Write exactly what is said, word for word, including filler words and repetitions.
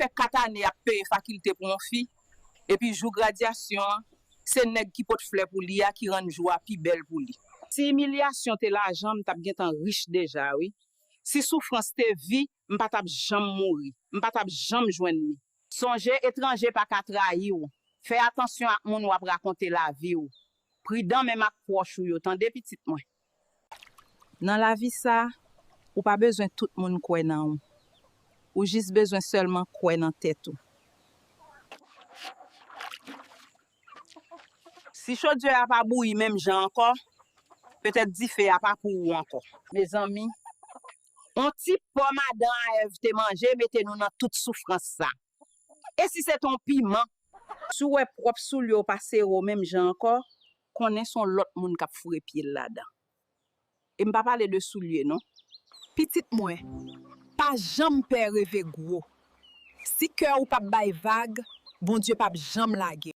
fè kat ane ap peye fakilte pou yon fi, epi jou gradyasyon an, se nèg ki pot flè pou li a ki rann jou a pi bèl pou li. Si imilyasyon te lajan, m t ap gentan rich deja, wi. Si soufrans te vi, m pa t ap janm mouri, m pa t ap janm jwenn li. Sonje, etranje pa ka trayi w. Fè atansyon ak moun w ap rakonte lavi w. Pridan menm ak pwòch ou yo, tande, pitit mwen. Nan lavi sa, ou pa bezwen tout moun kwè nan ou. Ou jis bezwen sèlman kwè nan tèt ou. Si chodyè a pa bouyi menm jan ankò, petèt dife a pa pou ou ankò. Mezanmi, on ti pò madan a Èv te manje mete nou nan tout soufrans sa. E si se te on piman? Si w wè pwòp soulye w pa sere w menm jan ankò, konnen se on lòt moun k ap foure pye l ladan. E m pa pale de soulye, non. Pitit mwen, pa janm pè reve gwo. Si kè w p ap bay vag, Bondye p ap janm lage w.